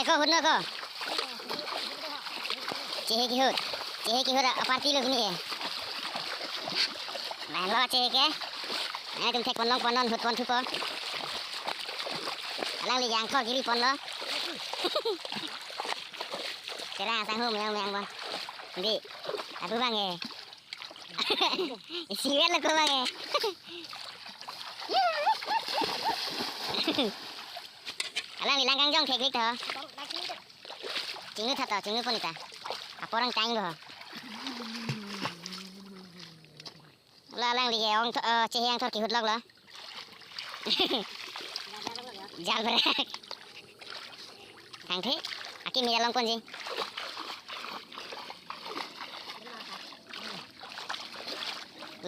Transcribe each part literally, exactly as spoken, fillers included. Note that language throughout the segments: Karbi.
Ko hut no ko. Chehe kehut. Chehe kehut a-party lo pini ke. Lahenlo chehe ke. Nangtum thek pon long pon non hut pon thupo. Alangli jangkho kiri ponlo. Terang asangho meyang meyang pon. Di. Abu bang ke. Isivet lo ko bang ke. Alangli lang kangjong theklik tho. Chinglu tha to, chinglu pon ita. Apor angtang bo. La alangli ke ong tho, eh, chehe angthor kehut lok lo. Jal brak. Thangthe. Akimi along ponji.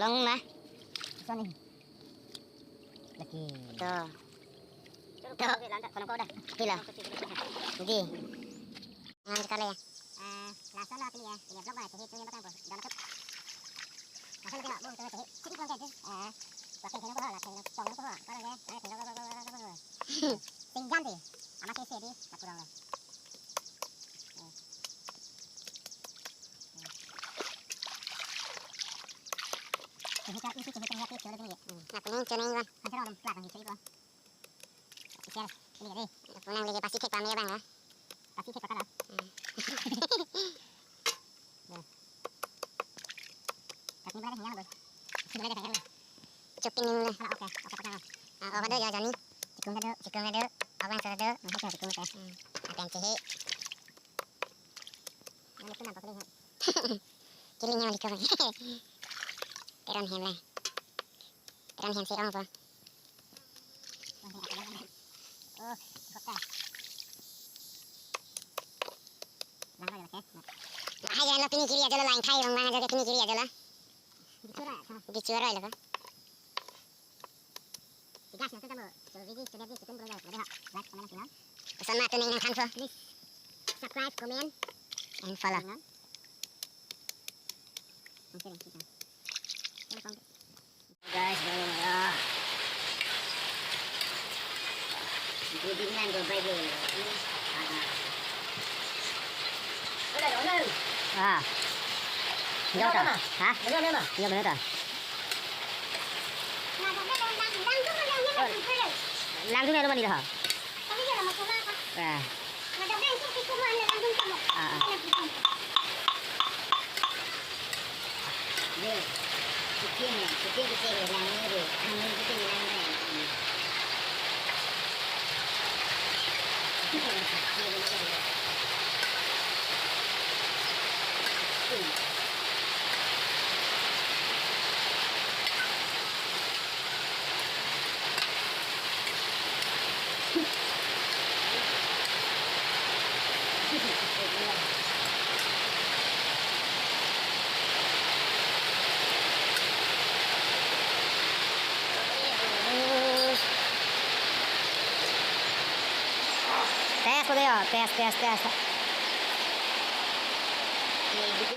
Long ma. Soni. Lagi. To. To. Kono ko da. Pila. Di. Ngan sekali ya. Ah, lason lo pini ya. Pini vlog mana chehe tu yang bakang ko. Dalam tu. Lason lo pini bu tu chehe. Chehe kong kaje. Ah. Pakai kena ko la kena kong ko. Kalau ya, saya kena ko. Singgan di. Ama chehe di. Lapurang lo. Chehe ka isi chehe ka ya chehe lagi. Hmm. Nak kuning kuning kan. Kan cara orang pelat lagi chehe ko. Share ini deh. Punang lagi pasi thek pamela bang ya. Pasi thek pakar. Hmm. Ya. Tapi berapa yang bagus? Sudah ada kan? Cukup ini lah. Kalau oke, oke pakar. Ah, oke deh ya Jani. Cikung deh. Cikung deh. Oke, sudah deh. Masih ya cikung deh. Hmm. Apa yang chehe? Yang itu nampak deh. Kiling yang likam. Teron hem lah. Teron hem si ong po. Oh, kota. Langga jalan ke. Nah, hai jalan lo pini kiri aja lo, lain thai bang bang aja ke pini kiri aja lo. Bichura, sama. Bichura lo ko. Tiga sih, itu tamu. So, Vivi, Sunerji, Sukun, Bro, Bro, Bro, like, comment, you know. Koson ma tu ning nangthan po. Please subscribe, comment, and follow. You know? Oke, oke. Guys, bro, ya. Good evening, bro, bye, bro. Ah. Jauh ta? Ha? Jauh mana ta? Langdun alo mani dah. Ah. Ah, ah. Test ko dei, test, test, test.